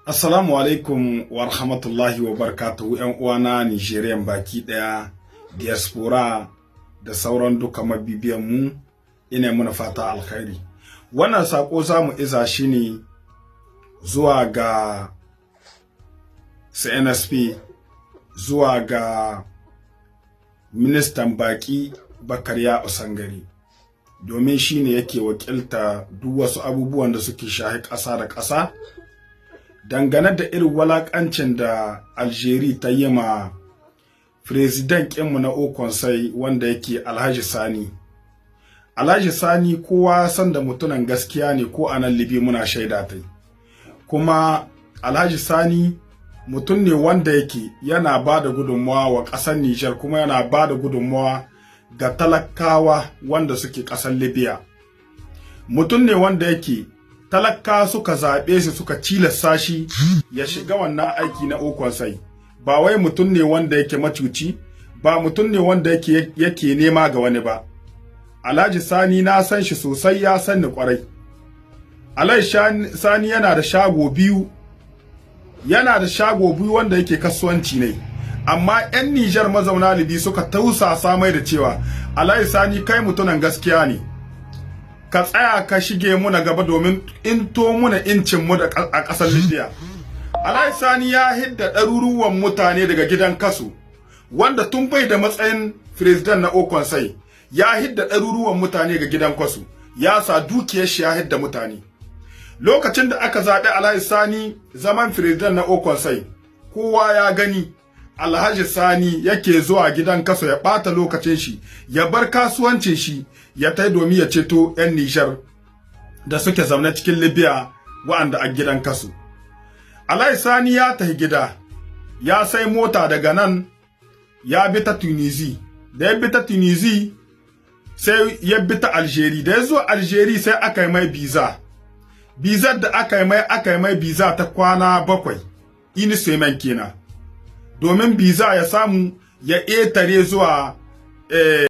Assalamu alaikum wa rahmatullahi wa barakatuhu, ‘yan uwana Nigerian baki ɗaya, diaspora da sauran duka mabibiyan mu, ina muna fata alkhairi. Wannan sako za mu iza shi ne zuwa ga CNSP, zuwa ga ministan baki Bakariya Usangari, domin shi ne yake wakilta duk wasu abubuwan da suke shahi ƙasa da ƙasa. Dangane da irin walakancin da Algeria ta yi ma président ɗinmu na Haut Conseil, wanda yake Alhaji Sani. Alhaji Sani, kowa san da mutunan gaskiya ne, ko a nan Libi muna shaida tai. Kuma Alhaji Sani mutum ne wanda yake yana ba da gudunmawa wa ƙasar Nijar, kuma yana ba da gudunmawa ga talakawa wanda suke ƙasar Libya. Mutum ne wanda yake talaka suka zaɓe shi, suka cilasta shi ya shiga wannan aiki na Haut Conseil. Ba wai mutum ne wanda yake macuci ba, mutum ne wanda yake nema ga wani ba. Alhaji Sani na san shi sosai, ya san ni kwarai. Alhaji Sani yana da shago biyu, yana da shago biyu wanda yake kasuwanci ne. Amma 'yan Nijar mazauna Libi suka tausasa mai da cewa, "Alhaji Sani, kai mutunan gaskiya ne, ka tsaya ka shige muna gaba domin into muna incin mu a ƙasar Libya." Alhaji Sani ya hidda ɗaruruwan mutane daga gidan kasu, wanda tun bai da matsayin président na Haut Conseil ya hidda ɗaruruwan mutane ga gidan kasu, ya sa dukiyar shi ya hidda mutane. Lokacin da aka zaɓi Alhaji Sani zaman président na Haut Conseil, kowa ya gani Alhaji Sani yake zuwa gidan kaso ya ɓata lokacin shi, ya bar kasuwancin shi, ya tai domin ya ceto 'yan Nijar da suke zaune cikin Libya wa'anda a gidan kaso. Alhaji Sani ya tafi gida, ya sai mota daga nan ya bi ta Tunisi, da ya bi ta Tunisi sai ya bi ta Algeria, da ya zo Algeria sai aka yi mai biza. Bizar da aka yi mai, aka yi mai biza ta kwana 7, une semaine kenan. Domin biza ya samu ya ƙetare zuwa